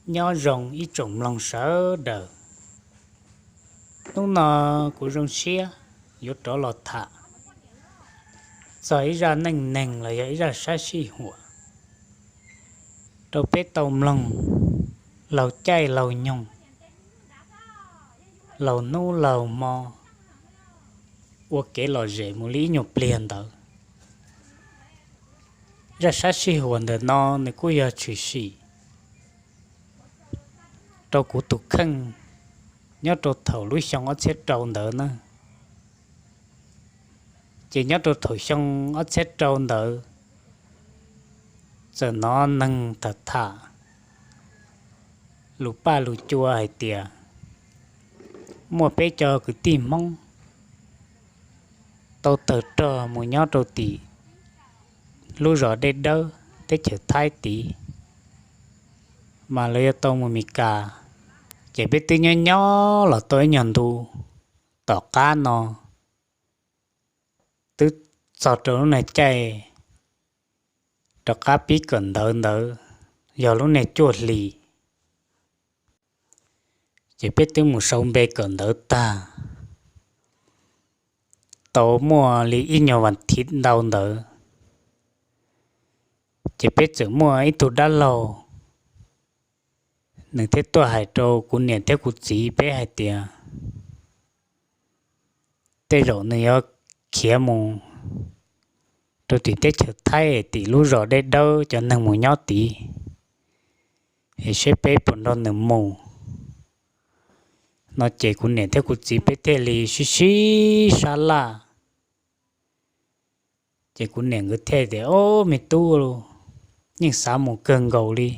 Nyob zoo ib tsoom mloog sawv daws. Hnub no kuv zoo siab yuav rov los tham txog ib zaj neej neeg los yog ib zaj sab sij huam rau peb tau mloog laug caij laug nyoog, laug hnub laug hmo, ua kev lom zem mus li ib nyuag pliag ntawd. Zaj sab sij huam ntawm no nws kuj yog tshwm sim rau kuv tus kheej nyob rau thaum lub xyoo ob txhiab rau ntawd na. Ces nyob rau thaum xyoo ob txhiab rau ntawd, txawm hnov neeg tham tham lus paj lus cua hais tias muaj peb cov kwv tij Hmoob tau tawg rog mus nyob rau tim lub zos Dej Dawb teb chaws Thaib tid, mas lawv yuav tau mus Meskas. Ces peb twb nyob nyob los tau ib nyuag ntu, tom qab no twb txog rau lub niag caij rov qab pib kawm ntawv ntawd, yog lub niag cuaj hli. Ces peb twb mus sau npe kawm ntawv tag, tau muaj li ib nyuag vas thiv ntau ntawd, ces peb txawm muaj ib tug dab laug, nws thiaj tuaj hais rau kuv niam thiab kuv txiv peb hais tias tej zaum nws yuav khiav mus rau tim teb chaws Thaib tim lub zos Dej Dawb cov neeg mus nyob tid, es seb peb puas nrog nws mus no. Ces kuv niam thiab kuv txiv peb thiaj li sib sib sab laj. Ces kuv niam nkawd thiaj tias, Ob, me tub, yeej xav mus kawg nkaus li,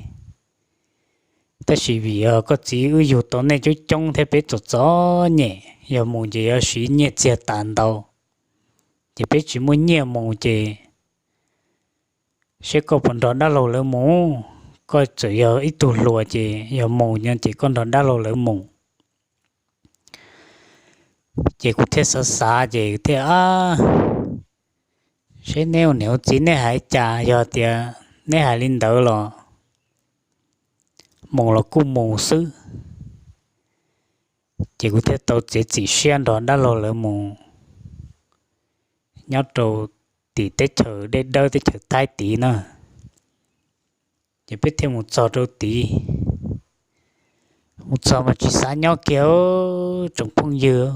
tab sis vim yog koj txiv wb yug tau nej coob coob thiab peb txom txom nyem, yog mus ces yuav siv nyiaj txiag tas ntau, ces peb tsis muaj nyiaj mus ces seb koj puas nrog dab laug lawv mus. Koj txawm yog ib tug hluas ces yog mus no ces koj nrog dab laug lawv mus. Ces kuv thiaj xav xav ces thiaj, Ab, seb neb ua niam ua txiv neb hais cas, yog tias neb hais li ntawd los mus los kuj mus xwb. Ces kuv thiaj tau txiav txim siab nrog dab laug lawv mus nyob rau tim teb chaws Dej Dawb teb chaws Thaib tid na. Ces peb thiaj mus txog rau tid. Mus txog mas tsis xav nyob kiag tsoom phooj ywg,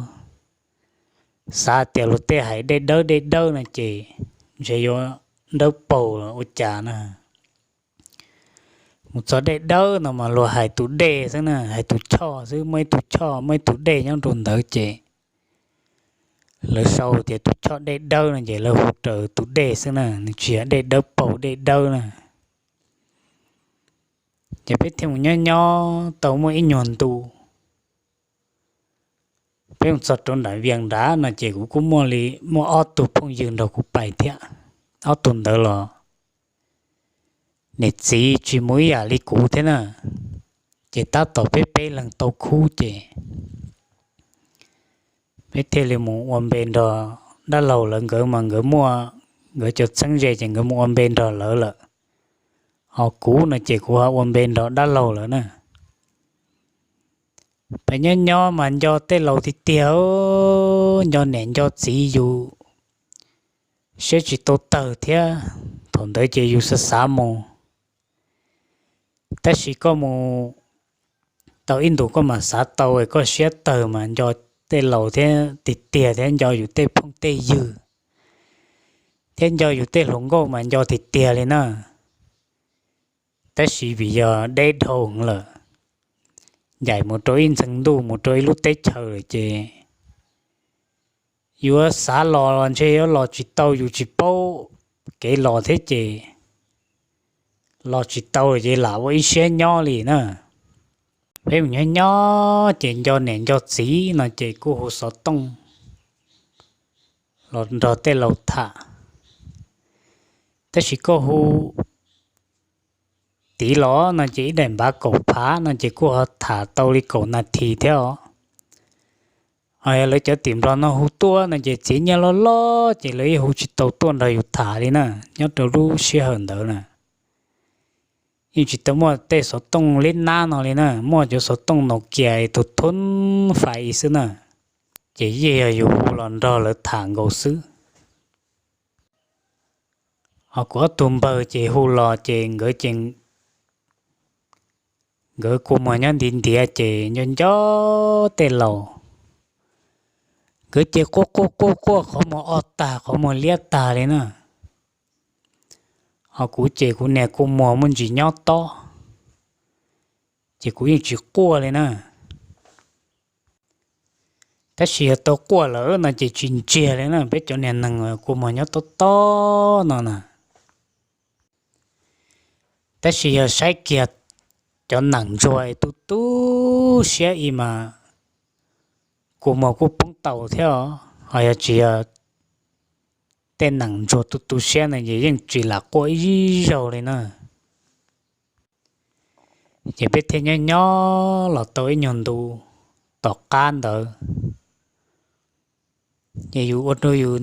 xav tias luag tej hais Dej Dawb Dej Dawb no ces ntshe yuav dawb paug los ua cas na. Mus txog Dej Dawb no mas luag hais tus dej xwb na, hais tus choj xwb, muaj ib tug choj muaj ib tug dej nyob rau ntawd ces lawv sau tias tus choj Dej Dawb no ces lawv hu raws tus dej xwb na, nws tsis yog dej dawb paug dej dawb na. Ces peb thiaj mus nyob nyob tau muaj ib nyuag ntu, peb mus txog rau nram Vias nrad no ces kuv kuj muaj li, muaj ob tug phooj ywg nrog kuv pais thiab. Ob tug ntawd los niam txiv tsis mus ib yam li kuv thiab na, ces tab tom peb peb leeg tau khub ces peb thiaj li mus ua npe nrog dab laug lawv, nkawd mas nkawd muaj, nkawd cov txheeb ze ces nkawd mus ua npe nrog lawv lawm. Ho kuv no ces kuv ho ua npe nrog dab laug lawv na. Peb nyob nyob mas nco tej laus tiag tiag, nco niam nco txiv yus siab tsis tau tawg thiab. Thaum ntawd ces yus xav xav mus, tab sis koj mus tau ib ntus koj mam xav tau, koj siab tawg mas nco tej laus thiab tiag tiag thiab nco yus tej phooj tej ywg thiab nco yus tej hluas nkauj mas nco tiag tiag li na. Tab sis vim yog deb dhau lawm, ncaim mus rau ib ntxhee ntuj mus rau ib lub teb chaws lawm ces yuav xav los los ntshe yuav los tsis tau, yus tsis paub kev los thiab ces los tsis tau ces lam ua ib siab nyob li na. Peb mus nyob nyob ces nco niam nco txiv no ces kuj hu xov tooj los nrog tej laus tham, tab sis koj hu tiv los no ces ib daim npav kaum phav no ces kuj ho tham tau li kaum nas this thiab os. Ho yog lawv cov tim Nplog no hu tuaj no ces txiav nyiaj loj loj ces lawv yeej hu tsis tau tuaj nrog yus tham li na, nyob rau lub sij hawm ntawd na. yeej tsis tau muaj tej xov tooj lib nab no li na, muaj cov xov tooj Nokia tus thoob fais xwb na, ces yeej yog yus hu los nrog lawv tham nkaus xwb. Ho kuv ob tug npawg ces hu los ces nkawd ces nkawd kua muag nyob ntiav ntiav ces nco nco tej laus, nkawd ces quaj quaj quaj quaj qhov muag o tag qhov muag liab tag li na. Ho kuv ces kuv niag kua muag muaj ntsis nyob tob, ces kuv yeej tsis quaj li na. Tab sis yog tau quaj lawm no ces tsis ntsiag li na, peb cov niag neeg kua muag nyob tob tob no na. Tab sis yog saib kiag cov nees ntsuag tu tu siab ib mas kua muag kuj poob tau thiab os, ho yog tsis yog tej nees ntsuag tu tu siab na ces yeej tsis lam quaj ib zaug li na. Ces peb thiaj nyob nyob los tau ib nyuag ntu tom qab ntawd, ces yus ua rau yus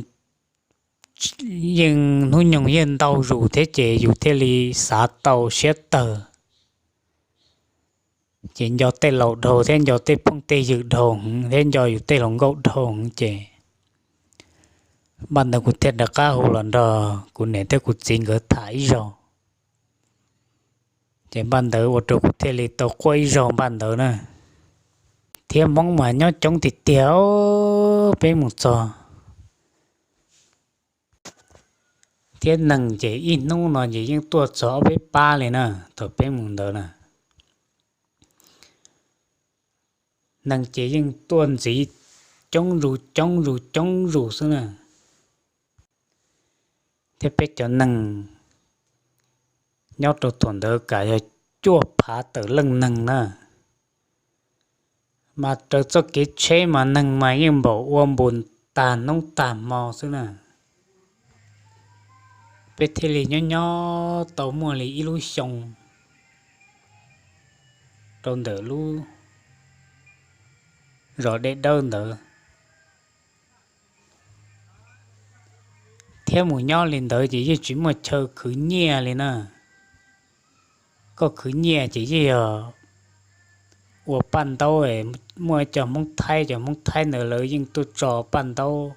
yeej hnub nyoog yeej ntau zus thiab ces yus thiaj li xav tau siab tawg. Ces nco tej laus dhau thiab nco tej phooj tej ywg dhau heev thiab nco yus tej hluas nkauj dhau heev ces npaj ntawd kuv thiaj rov qab hu los nrog kuv niam thiab kuv txiv nkawd tham ib zaug. Ces npaj ntawd ua rau kuv thiaj li tau quaj ib zaug npaj ntawd na. Thiab Hmoob mas nyob coob tiag tiag, peb mus txog thiab neeg ces ib hnub no ces yeej tuaj txog ob peb pab li na. Thaum peb mus ntawd na, neeg ces yeej tuaj ntxiv coob zus coob zus coob zus xwb na. Thiab peb cov neeg nyob rau thaum ntawd kam yog cuaj phav tawm leej neeg na, mas raws txoj kev tsheb mas neeg mas yeej npaum ua npus tag hnub tag hmo xwb na. Peb thiaj li nyob nyob tau muaj li ib lub xyoo rau ntawm lub zos Dej Dawb ntawd. Thiab mus nyob li ntawd ces yeej tsis muaj chaw khwv nyiaj li na. Koj khwv nyiaj ces yeej yog ua paj ntaub, muaj cov Hmoob Thaib, cov Hmoob Thaib ntawd lawv yeej tuaj tso paj ntaub,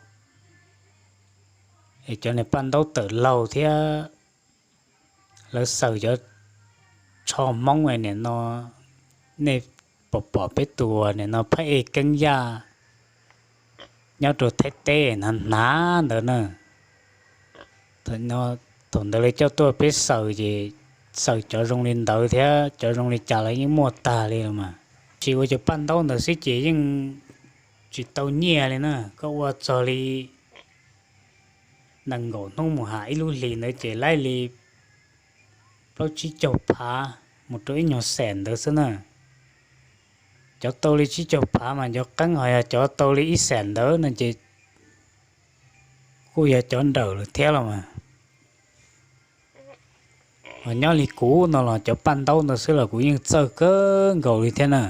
cov niag paj ntaub tawm laug thiab lawv xaws cov tsho Hmoob nim no, nej pom pom peb tus nim no phab ej Keeb Yaj nyob rau Thaib teb hnav hnav ntawd na. Thaum ntawd lawv coj tuaj peb xaws ces xaws cov zoo li ntawd thiab cov zoo li cas los yeej muaj tag li los mas. Tsis ua cov paj ntaub ntawd xwb ces yeej tsis tau nyiaj li na. Koj ua txog li nees nkaum hnub mus ham ib lub hlis ntawd ces laib li plaub tsib caug phav mus rau ib nyuag xees ntawd xwb na. Cov tau li tsib caug phav mas cov qeeb, ho yog cov tau li ib xees ntawd no ces kuj yog cov nrawm lawm thiab los mas. Ho nyob li kuv no los cov paj ntaub ntawd xwb los kuv yeej txawj kawg nkaus li thiab na.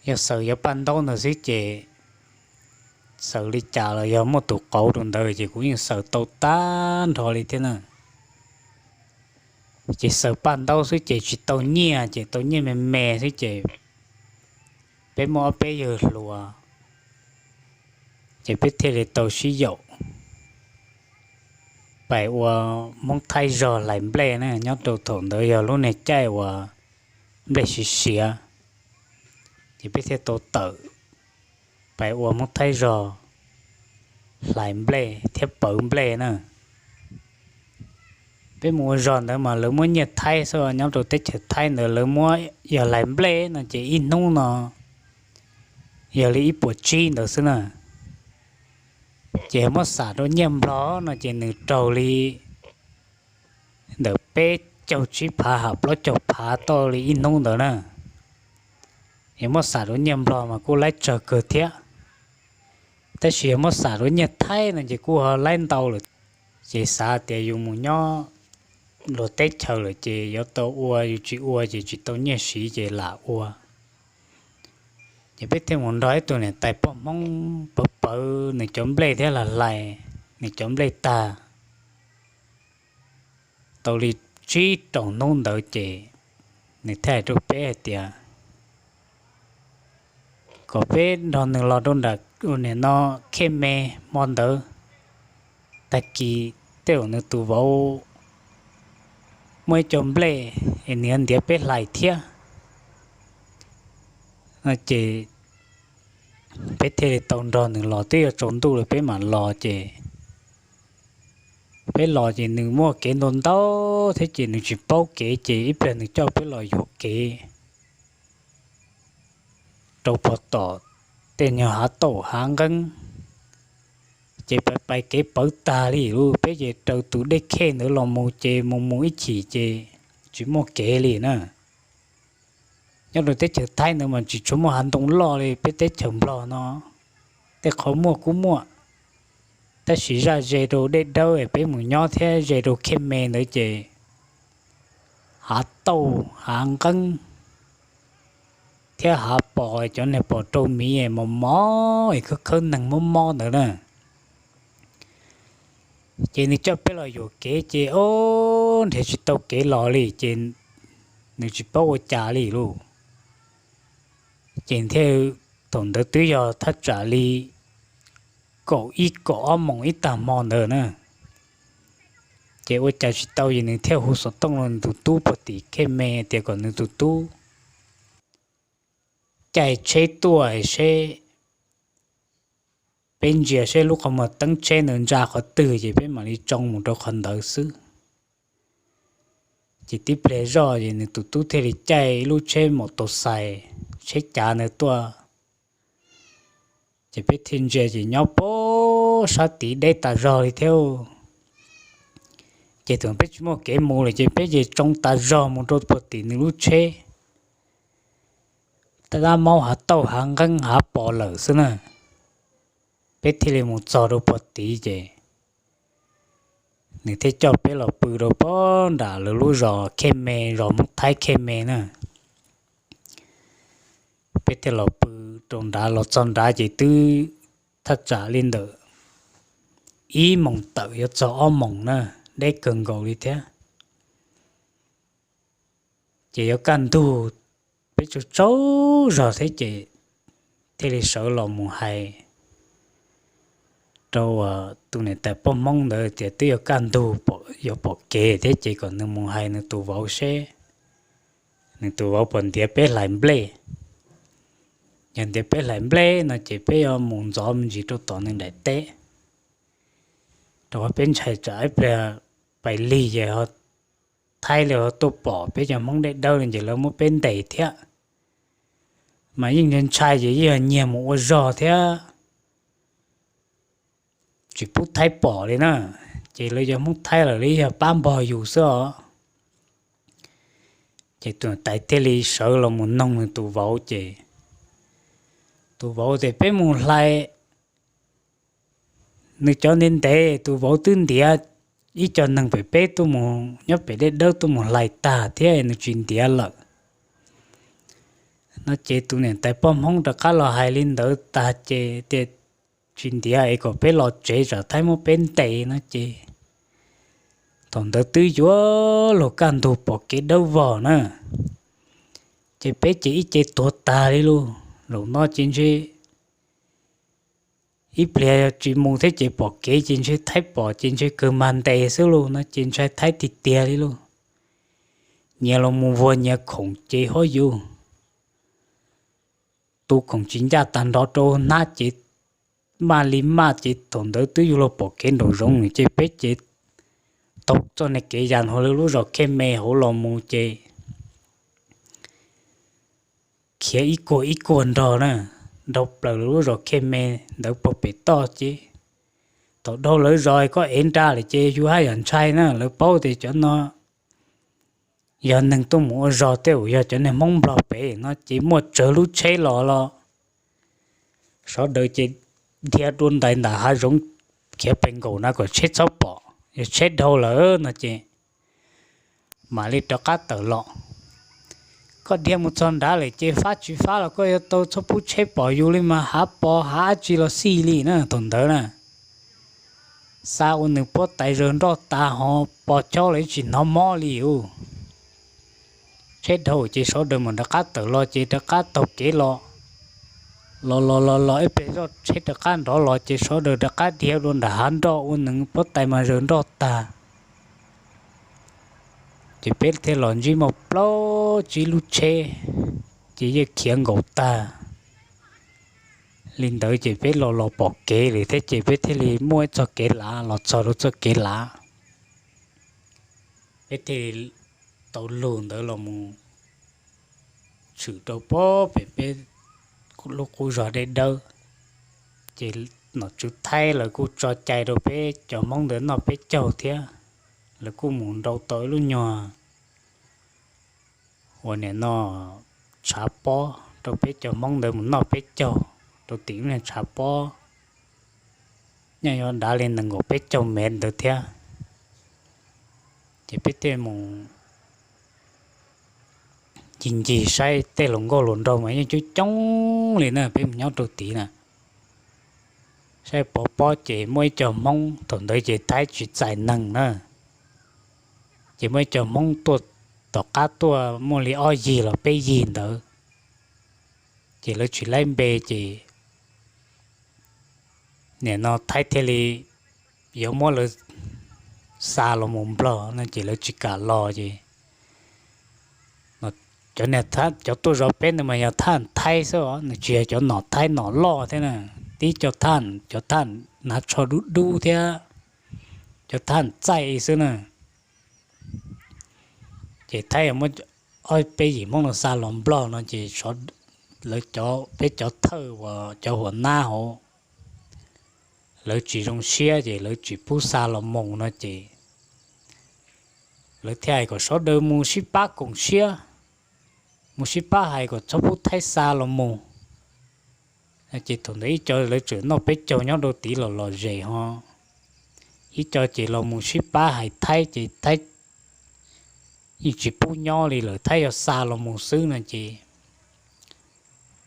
Yog xaws cov paj ntaub ntawd xwb ces xaws li cas los yog muaj tus qauv rau ntawd ces kuv yeej xaws tau tag nrho li thiab na. Ces xaws paj ntaub xwb ces tsis tau nyiaj, ces tau nyiaj me me xwb ces peb muaj ob peb yawg hluas, ces peb thiaj li tau sib yaum pais ua Hmoob Thaib zog hlais nplej na. Nyob rau thaum ntawd yog lub niag caij uas nplej siav siav, ces peb thiaj tau tawm pais ua Hmoob Thaib zog hlais nplej thiab pawv nplej na. Peb mus ua zog ntawd mas lawv muab nyiaj Thaib xwb, nyob rau teb chaws Thaib ntawd lawv muab, yog hlais nplej no ces ib hnub no yog li ib puas tsib ntawd xwb na. Ces yog muab xam rau nyiaj Nplog no ces nws raug li ntawm peb caug tsib phav ham plaub caug phav tau li ib hnub ntawd na. Yog muab xam rau nyiaj Nplog mas kuj laib tsawg kawg thiab, tab sis yog muab xam rau nyiaj Thaib no ces kuj ho laib ntau lawm. Ces xav tias yus mus nyob luag teb chaws lawm ces yuav tau ua, yus tsis ua ces tsis tau nyiaj siv ces lam ua. Ces peb thiaj mus nrog ib tug niam tais poj Hmoob pawv pawv nws cov nplej thiab los hlais nws cov nplej tag tau li tsib rau hnub ntawd ces nws thiaj hais rau peb hais tias kom peb nrog nws los rau nram nim no Khej Me hmo ntawd, tag kis tej zaum nws tus vauv muaj ib co nplej es nws yuav ntiav peb hlais thiab no ces peb thiaj li tau nrog nws los, twb yuav tsaus ntuj lawm peb mam los ces peb los ces nws muaj kev ntau ntau thiab ces nws tsis paub kev ces ib pliag nws coj peb los yuam kev rau puag tom tej nyuag hav tauj hav nqeeb, ces pais pais kev pawv tag li lawm. Peb ces raws tus dej khej ntawd los mus ces mus mus ib chim ces tsis muaj kev li na. Nyob rau teb chaws Thaib ntawd mas tsis tshua muaj hav ntoo loj li peb teb chaws Nplog no, tej qhov muaj kuj muaj, tab sis zaj ze rau Dej Dawb peb mus nyob thiab ze rau Khej Me ntawd ces hav tauj hav nqeeb thiab hav pos, cov niag pos rau miv mos mos es khawb khawb neeg mob mob ntawd na. Ces nws coj peb los yuam kev ces ob nrhiav tsis tau kev los li ces nws tsis paub ua cas li lauj. Ces thiaj, thaum ntawd twb yog thaj tsam li kaum ib kaum ob moos ib tag hmo ntawd na. Ces ua cas tsis tau ces nws thiaj hu xov tooj rau nws tus tub puag tim Khej Me tias kom nws tus tub caij tsheb tuaj seb, peb ntsia seb lub qhov muag teeb tsheb ntawd ntsa qhov twg ces peb mam li tsoo mus rau qhov ntawd xwb. Ces tib pliag zoj ces nws tus tub thiaj li caij ib lub tsheb maus taus xais, tsheb cav ntawd tuaj. Ces peb thiaj ntsia ces nyob pem sab tid deb tas zog li thiab. Ces thaum peb tsis muaj kev mus lawm ces peb ces tsoo tas zog mus rau puag tim nws lub tsheb, tab tab maub hav tauj hav nqeeb hav pos lawm xwb na. Peb thiaj li mus txog rau puag tid ces nws thiaj coj peb los pw rau pem nram lawv lub zos Khej Me, zos Hmoob Thaib Khej Me na. Peb thiaj los pw rau nrad, los txog nrad ces twb thaj tsam li ntawm ib moos tawm yuav txog ob moos na, deb kawg nkaus li thiab. Ces yuav kaj ntug, peb tsaug tsaug zog thiab ces thiaj li sawv los mus hais rau tus niam tais poj Hmoob ntawd tias twb yuav kaj ntug, yuav pom kev thiab ces kom nws mus hais nws tus vauv seb nws tus vauv puas ntiav peb hlais nplej. Yog ntiav peb hlais nplej no ces peb yuav mus ntxov me ntsis rau tom nws daim teb, rau qhov peb ntshai tsam ib pliag pais lig ces Thaib li ho tuaj pom peb cov Hmoob Dej Dawb li ces lawv muab peb ntes thiab. Mas yeej ntshai ces yeej yog nyiag mus ua zog thiab tsis pub Thaib pom li na. Ces lawv yog Hmoob Thaib lawm li yog pab npog yus xwb os. Ces tus niam tais thiaj li sawv los mus noog nws tus vauv ces tus vauv tias peb mus hlais nws cov ntev ntev, tus vauv twb ntiav ib co neeg pem peb tuaj mus nyob pem Dej Dawb tuaj mus hlais tag thiab nws tsis ntiav lawm no. Ces tus niam tais poj Hmoob rov qab los hais li ntawd tag ces tias tsis ntiav es kom peb los tsev tsam Thaib muab peb ntes no ces thaum ntawd twb yuav luag kaj ntug pom kev dawb vog na. Ces peb ces ib ce tuag tag li lauj. Zaum no ces ntshe ib pliag yog tsis mus thiab ces pom kev ces ntshe Thaib pom ces ntshe kawg mag ntes xwb lauj no ces ntshai Thaib tiag tiag li lauj. Nyias los mus vuag nyias khoom ces ho yus tu khoom tsis ncaj tag nrho rau hnab ces maj li maj ces thaum ntawd twb yuav luag pom kev nraum zoov ces peb ces taug txoj niag kev yas hauv lawv lub zos Khej Me hauv los mus ces khiav ib kuag ib kuag nrog na, nrog plaws lawv lub zos Khej Me ntawd puag pem toj ces thaum dhau lawv zos koj ev nra lawm ces yus haj yam ntshai na. Lawv paub tias cov no yog neeg tuaj mus ua zog tej zaum yog cov niag Hmoob Nplog pem no ces muaj tsawg lub tsheb los los sawv daws ces dhia dua ntais ntawm hav zoov khiav pes nkaum na kom tsheb txhob pom, yog tsheb dhau lawm no ces mam li rov qab tawm los. Koj dhia mus txog nrad lawm ces fab tsis fab los koj yuav tau txhob pub tsheb pom yus li mas hav pos hav dab tsi los xij li na thaum ntawd na. xa ua nws pob tais zaws nroj tas ho pos chob los tsis hnov mob li ub. Tsheb dhau ces sawv daws mam rov qab tawm los ces rov qab taug kev los, los los los los ib pliag zoj tsheb rov qab nrov los ces sawv daws rov qab dhia dua nram hav nroj ua nws pob tais mas zaws nroj tag. Ces peb thiaj los ntsib muaj plaub tsib lub tsheb, ces yeej khiav nkaus tag li ntawd ces peb los los pom kev lawm thiab ces peb thiaj li muaj ib txoj kev lav los txog rau txoj kev lav. Peb thiaj li tau lug ntawd los mus tshwm rau pem peb lub qub zog dej dawb. Ces nom tswv Thaib lawv kuj tso cai rau peb cov Hmoob ntawd noj peb caug thiab. Lawv kuj mus nrau tau ib lub nyuag uas nim no tshav pob rau peb cov Hmoob ntawd mus noj peb caug rau tim lub niag tshav pob, nyob yuav dav li nees nkaum peb caug mev ntawd thiab. Ces peb thiaj mus ncig ncig saib tej hluas nkauj hluas nraug mas yeej coob coob li na, peb mus nyob rau tid na. Saib pov pob ces muaj ib co Hmoob, thaum ntawd ces Thaib tsis txais neeg na, ces muaj ib co Hmoob tuaj tom qab tuaj muaj li ob yig los peb yig ntawd, ces lawv tsis laib npe ces nim no Thaib thiaj li yuav muab lawv xa los mus Nplog no ces lawv tsis kam los ces cov niag, cov tuaj zov peb ntawd mas yog thaj Thaib xwb os, nws tsis yog cov nom Thaib nom loj thiab na. Tib co thaj, cov thaj hnav tsho dub dub thiab cov thaj txaij xwb na. Ces Thaib muab ob peb yim Hmoob no xa los Nplog no ces lawv, peb cov thawj uas cov huam nab hauv, lawv tsis zoo siab ces lawv tsis pub xa los mus no ces lawv thiaj hais kom sawv daws mus sib pab koom siab, mus sib pab hais kom txhob pub Thaib xa los mus. Ces thaum ntawd ib co lawv tseem noj peb caug nyob rau tid los lom zem ho, ib co ces los mus sib pab hais Thaib ces Thaib yeej tsis pub nyob li lawm, Thaib yog xa los mus xwb no ces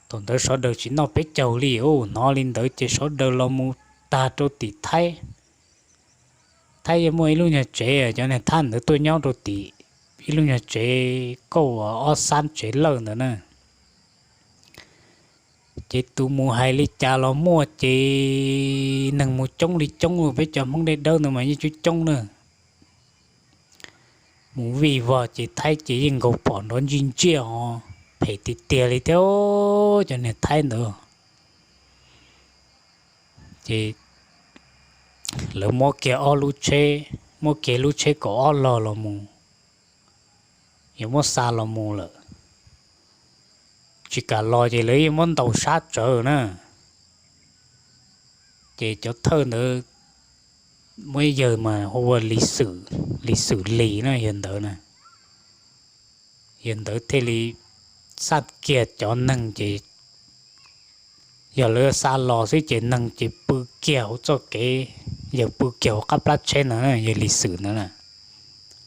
thaum ntawd sawv daws tsis noj peb caug li ub. Hnov li ntawd ces sawv daws los mus tag rau tim Thaib. Thaib yeej muaj ib lub nyuag tsev, cov niag thaj ntawd tuaj nyob rau tim ib lub nyuag tsev kauj uas ob xab tsev lawj ntawd na. Ces tus mus hais li cas los muaj ces neeg mus coob li coob, peb cov Hmoob dej dawb ntawd mas yeej coob coob na. Mus vij vog ces Thaib ces yeej nkaus phom nrov ntsij ntsiaj ho, phem tiag tiag li thiab cov niag Thaib ntawd. Ces lawv muab kiag ob lub tsheb, muab kiag lub tsheb kaum ob log los mus, yuav muab xa los mus lawm. Tsis kam los ces lawv yeej muab ntaus sab tsawv na. Ces cov thawj ntawd muaj ib yawg mas hu ua Lis Xwm, Lis Xwm Lis na, yawg ntawd na. Yawg ntawd thiaj li xaj kiag cov neeg ces yog lawv xa los xwb ces neeg ces pw kiag hauv txoj kev, yawg pw kiag hauv qab plab tsheb ntawd, yawg Lis Xwm ntawd na.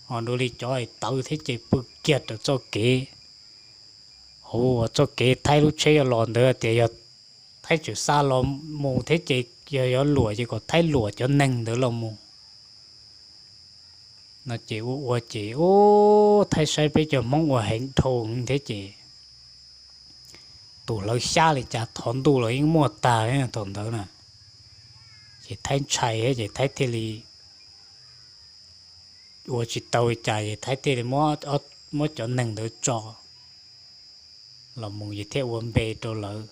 Ho dua li cov tawv thiab ces pw kiag raws txoj kev, hauv uas txoj kev Thaib lub tsheb yuav los ntawd tias yog Thaib tseem xa los mus thiab ces yog yuav luam ces kom Thaib luam cov neeg ntawd los mus no ces ua ua ces ub, Thaib saib peb cov Hmoob ua heev dhau thiab ces tus hlawv xyab li cas thov ntuj los yeej muaj tag thaum ntawd na. Ces Thaib ntshai ces Thaib thiaj li ua tsis tau li cas ces Thaib thiaj li muab cov neeg ntawd tso los mus ces thiaj ua npe rau lawv,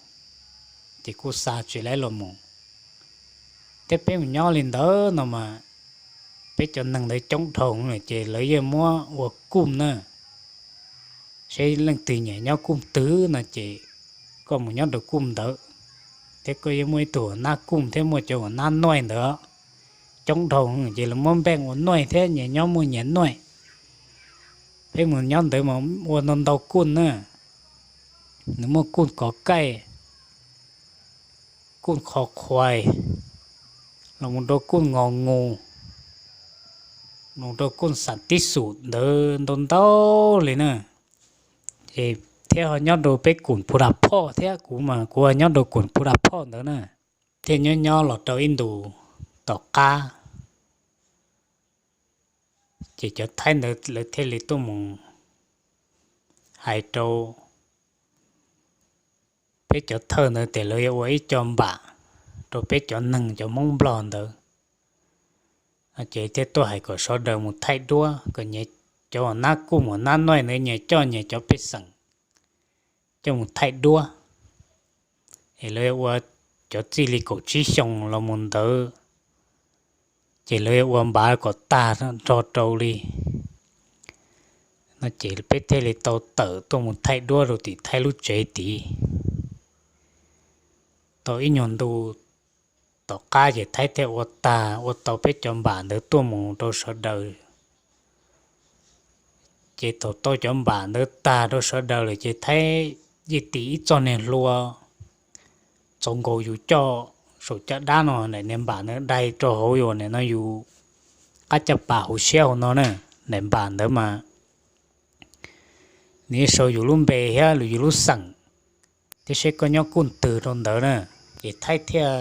ces kuj xa tsis laib los mus. Thiab peb mus nyob li ntawd no mas peb cov neeg ntawd coob dhau lawm ces lawv yeej muab ua kuj na, seb leej twg nyiam nyob kuj twg no ces koj mus nyob rau kuj ntawd, thiab koj yeej muaj ib tug huam nab kuj thiab muaj cov huam nab nuj ntawd coob dhau ces lawv muab npeej ua nuj thiab nyias nyob muaj nyias nuj. Peb mus nyob ntawd mas ua ntau ntau kuj na, nws muaj kuj kov kaij, kuj qhov qhuais, los mus rau kuj ngos ngus, los rau kuj xam tib xum ntawd ntau ntau li na. Ces thiab ho nyob rau peb kum Phu Da Phoj thiab, kuv mas kuv nyob rau kum Phu Da Phoj ntawd na. Thiab nyob nyob los rau ib ntus tom qab Ces cov Thaib ntawd lawv thiaj li tuaj mus hais rau peb cov thawj ntawd tias lawv yuav ua ib co npam rau peb cov neeg cov Hmoob Nplog ntawd. Ces thiaj tuaj hais kom sawv daws mus thaij duab, kom nyias cov uas nab kuj mus nab nuj ntawd nyias coj nyias cov pej xeem coj mus thaij duab. Es lawv yuav ua cov txij li kaum tsib xyoo los mus ntawd, ces lawv yuav ua npav kom tag nrho rau li no ces peb thiaj li tau tawm tuaj mus thaij duab rau tim Thaib lub tsev tid. Tau ib nyuag ntu tom qab ces Thaib thiaj ua tag ua tau peb cov npam ntawd tuaj mus rau sawv daws. Ces thaum tau cov npam ntawd tag rau sawv daws lawm ces Thaib yeej tis ib txoj niag hlua txaus nkaus yus coj saum caj dab no, daim niag npam ntawd dai rau hauv yus nim no yus qab caj pas hauv siab hauv no na. Daim npam ntawd mas nws sau yus lub npe thiab yus lub xeem thiab seb koj nyob kuj twg rau ntawd na. Ces Thaib thiaj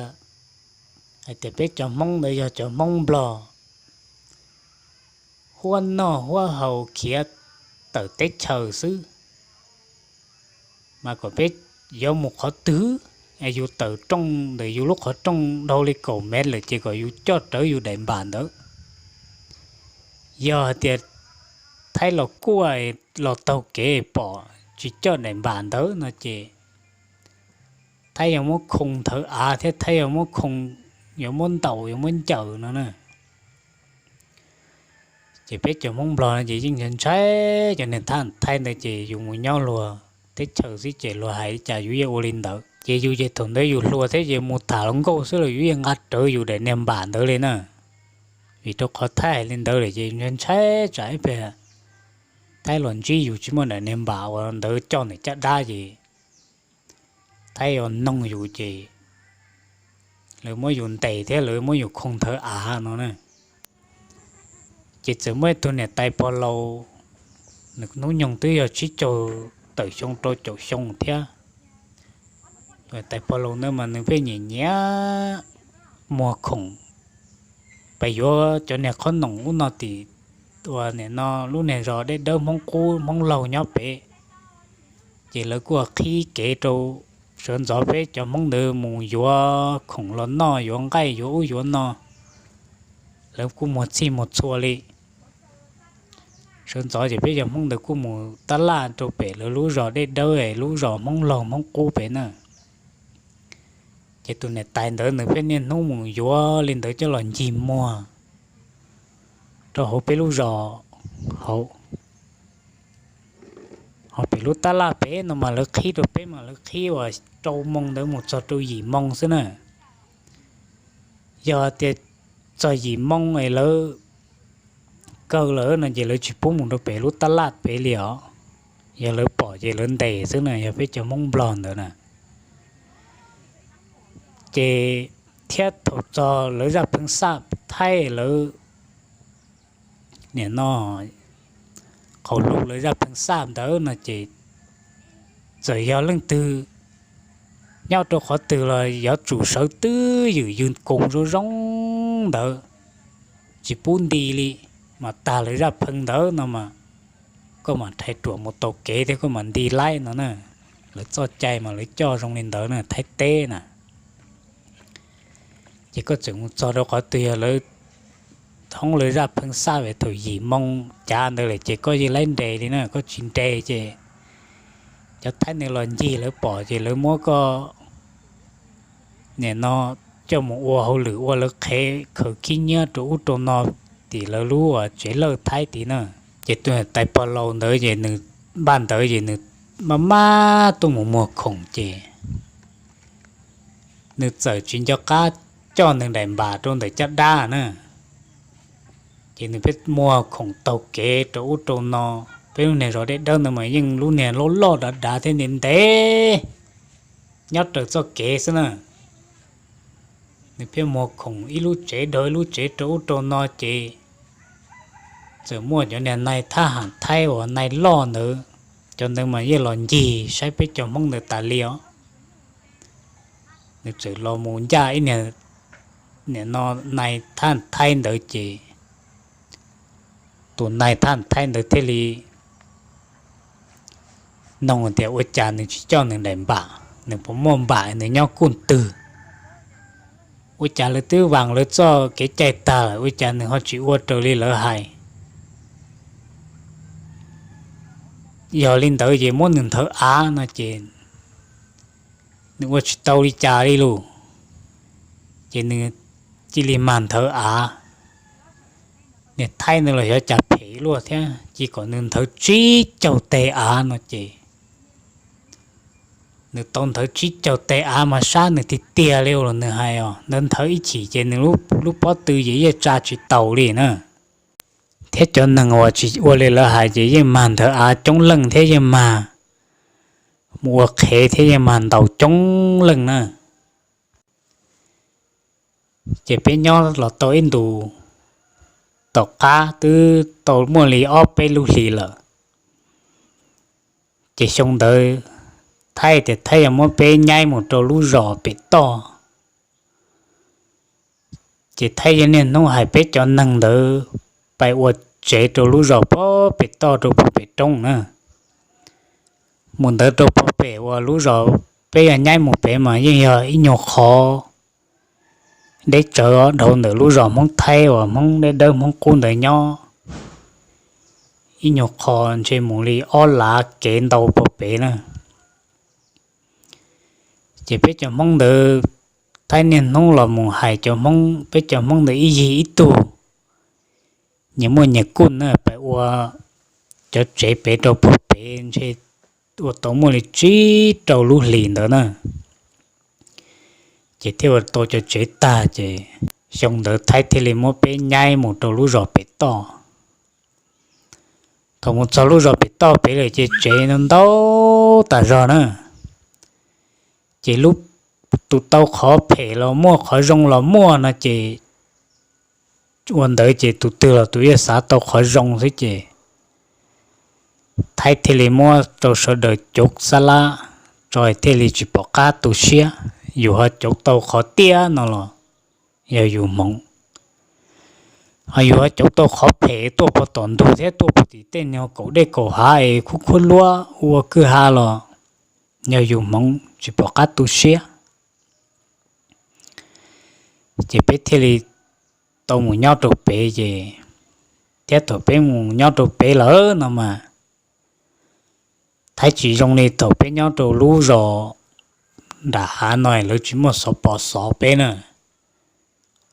hais tias peb cov Hmoob ntawd yog cov Hmoob Nplog huab noj huab haus khiav tawm teb chaws xwb, mas kom peb yuav mus qhov twg, yus tawm rooj ntawm yus lub qhov rooj dhau li kaum mev lawm ces kom yus coj rawv yus daim npam ntawd. Yog hais tias Thaib los kuaj los taug kev pom tsis coj daim npam ntawd no ces Thaib yuav muab khoo nthawv av thiab Thaib yuav muab khoo, yuav muab ntaus yuav muab ncaws no na. Ces peb cov Hmoob Nplog no ces yeej ntshai ntshai cov niag thab Thaib ntawd ces yus mus nyob luag teb chaws xwb ces luag hais li cas yus yeej ua li ntawd. Ces yus ces thaum ntawd yus hluas thiab ces mus tham hluas nkauj xwb los yus yeej nqa rawv yus daim niag npam ntawd li na. Vim rau qhov Thaib hais li ntawd lawm ces ntshai tsam ib pliag Thaib los ntsib yus tsis muaj daim niag npam uas ntawd coj ntawm caj dab ces Thaib yuav noog yus ces lawv muab yus ntes thiab lawv muab yus khoo nthawv av no na. Ces txawm muaj ib tug niam tais pog laus, nws hnub nyoog twb yog tsib caug tawm xyoo rau caum xyoo thiab. Tais pog laus ntawd mas nws pheej nyiam nyiam muag khoom, pes yuav cov niag qhob noom ub no tim uas nim no lub niag zos Dej Dawb Hmoob Qub Hmoob Laug nyob pem. Ces lawv kuj qhib kev rau sawv ntxov peb cov Hmoob ntawd mus yuav khoom los noj yuav nqaij yuav ub yuav no, lawv kuj muag txhij muag txhua li. Sawv ntxov ces peb cov Hmoob ntawd kuj mus tab laj rau pem lawv lub zos Dej Dawb es lub zos Hmoob Laug Hmoob Qub pem na. Ces tus niam tais ntawd nws pheej niaj hnub mus yuav li ntawd coj los ncig muag rau hauv peb lub zos hauv. Ho pem lub tab laj pem no mas lawv qhib rau peb mas lawv qhib uas rau moo ntawd mus txog rau yim moo xwb na. Yog tias txog yim moo es lawv kawg lawm no ces lawv tsis pub mus rau pem lub tab laj pem li os. Yog lawv pom ces lawv ntes xwb na, yog peb cov Hmoob Nplog ntawd na. Ces thiab thaum txog lawv zaj pheej xaj Thaib lawv nim no qauv lug lawv zaj pheej xaj ntawd no ces txawm yog leej twg nyob rau qhov twg los yuav tsum sawv twj ywm yws koos zoo zoo ntawd, tsis pub nti li. Mas tag lawv zaj pheej ntawd no mas koj mam rhais ruam mus taug kev thiab koj mam nti laib no na. Lawv txoj cai mas lawv coj zoo li ntawd na, Thaib teb na. Ces koj txawm mus txog rau qhov twg yog lawv thoob lawv zaj pheej xaj es thaum yim moo cav ntawd lawm ces koj yeej laib nres li na, koj tsis nres ces cov Thaib ntawd los ncig lawv pom ces lawv muab koj nim no coj mus ua hauj lwm ua lawv qhev khaws khib nyiab rau ub rau no tim lawv lub uas tsev lawj Thaib tid na. Ces tus tais pog laus ntawd ces nws npaj ntawd ces nws maj maj tuaj mus muag khoom ces nws txawm tsis nco qab coj nws daim npam rau ntawm caj dab na. Ces nws pheej muag khoom taug kev rau ub rau no. Peb lub niag zos Dej Dawb ntawd mas yeej lub niag loj loj dav dav thiab ntev ntev nyob raws txoj kev xwb na. Nws pheej muag khoom ib lub tsev dhau ib lub tsev rau ub rau no ces txawm muaj cov niag nais thab ham Thaib uas nais loj ntawd, cov ntawd mas yeej los ncig saib peb cov Hmoob ntawd tas li os. Nws txawm los mus ncaj ib niag nim no nais thab Thaib ntawd ces Tus nais thaj thaib ntawd thiaj li nug tias ua cas nws tsis coj nws daim npam, nws puas muaj npam nws nyob kuj twg. Ua cas lawv twb vaas lawv txoj kev cai tag lawm ua cas nws ho tsis ua raws li lawv hais. Yog li ntawd ces muab nws nthawv av no ces nws ua tsis tau li cas li lus, ces nws cia li mag nthawv av. Niag thaib ntawd los xyov cas phem luaj thiab cia kom nws nthawv tsib caug teg av no ces nws tau nthawv tsib caug teg av mas sab nws tiag tiag li los nws hais os, nthawv nthawv ib chim ces nws lub pob tw ces yeej tsa tsis taus li na. Thiab cov neeg uas tsis ua li lawv hais ces yeej mag nthawv av coob leej thiab yeej mag mus ua qhev thiab yeej mag ntaus coob leej na. Ces peb nyob los tau ib ntus, tom qab twb tau muaj li ob peb lub hlis lawm, ces xyoo ntawd thaib tias thaib yuav muab peb nyaib mus rau lub zos pem toj. Ces thaib yeej niaj hnub hais peb cov neeg ntawd pais ua tsev rau lub zos pem toj rau pem roob na. Mus ntawd rau pem uas lub zos peb yog nyaib mus pem mas yeej yog ib nyuag qhov deb tsawv dhau ntawm lub zos Hmoob Thaib uas Hmoob dawb dawb Hmoob qub ntawd nyob, ib nyuag qho ntshe mus li ob lav kev ntau pem na. Ces peb cov Hmoob ntawd thaib niaj hnub los mus hais cov Hmoob, peb cov Hmoob ntawd ib yig ib tug nyias muaj nyias kuj na pais ua cov tsev pem rau pem ntshe ua tau muaj li tsib rau lub hlis ntawd na. Ces thiaj ua tau cov tsev tag ces xyoo ntawd thaib thiaj li muab peb nyaib mus rau lub zos pem toj. Thaum mus txog lub zos pem toj pem lawm ces tsev no ntau tas zog na. Ces lub, tus tau qhov phem los muaj, qhov zoo los muaj no ces ua ntawd ces tus twg los tus yeej xav tau qhov zoo xwb ces thaib thiaj li muab rau sawv daws cov xab lab tso thiaj li tsis pom qab tu siab. Yus ho cov tau qhov tiag no los yog yus hmoov, ho yus ho cov tau qhov phem tuaj puag tom ntug thiab tuaj puag tim tej nyuag kaum dej kaum hav es khuab khuab luab ua kwj ha los yog yus hmoov tsis pom qab tu siab. Ces peb thiaj li tau mus nyob rau pem ces, thiab thaum peb mus nyob rau pem lawm no mas thaib tsis zoo li thaum peb nyob rau lub zos nram hav no lawv tsis muaj xov pos xov peb na.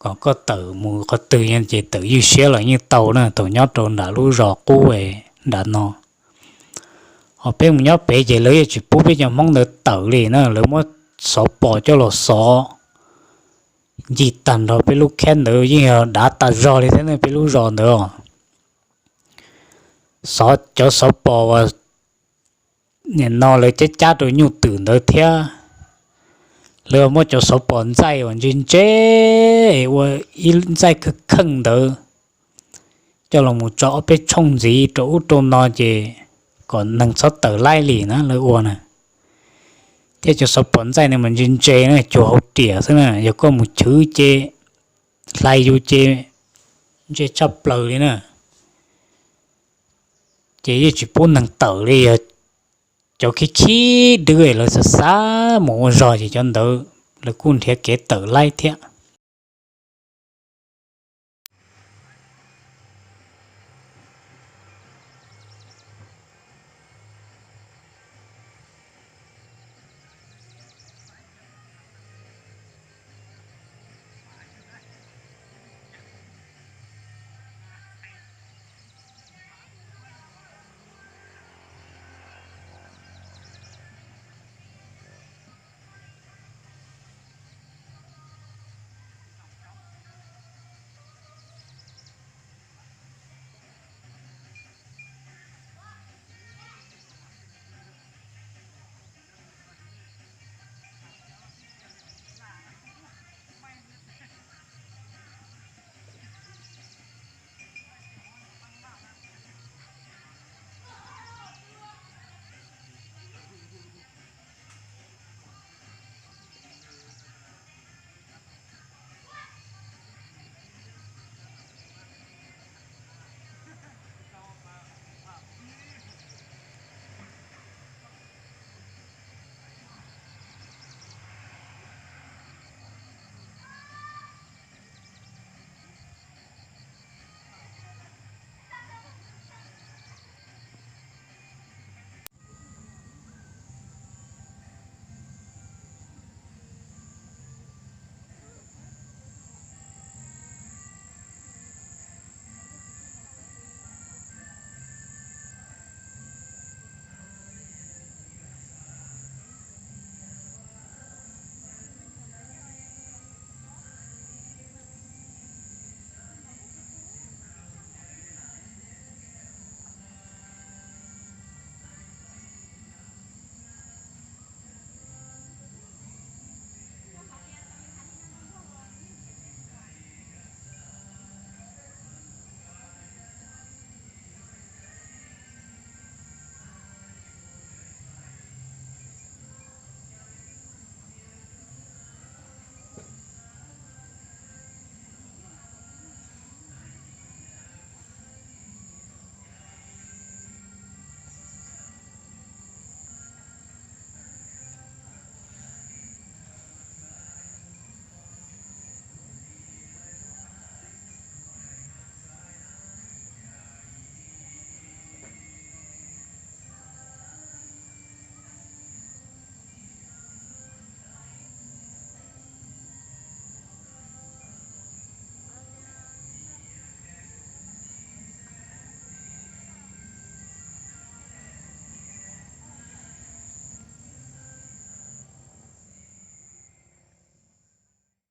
Kom koj tawm mus qhov twg ces tawm ywj siab los yeej tau na, thaum nyob rau nram lub zos qub nram no. Ho peb mus nyob pem ces lawv yeej tsis pub peb cov Hmoob ntawd tawm li na, lawv muab xov pos coj los xov ncig tag nrho peb lub khab ntawd yeej yog dav tas zog li thiab ne peb lub zos ntawd os. Xov, cov xov pos uas nim no lawv cab cab rau nyuj twm ntawd thiab, lawv muab cov xov pos ntxaij uas ntse ntse ua ib ntxaij kheej kheej ntawd coj los mus tso ob peb tshooj ntxiv rau ub rau no ces kom neeg txhob tawm laij li na lawv ua na. Thiab cov xov pos ntxaij no mas ntse ntse na, cuag hauv riam xwb na, yog koj mus chwv ces hlais yus ces ntse tshaj plaws li na. Ces yeej tsis pub neeg tawm li, yog cov khib khib dwb lawv xav xav mus ua zog ces cov ntawd lawv kuj nrhiav kev tawm laij thiab.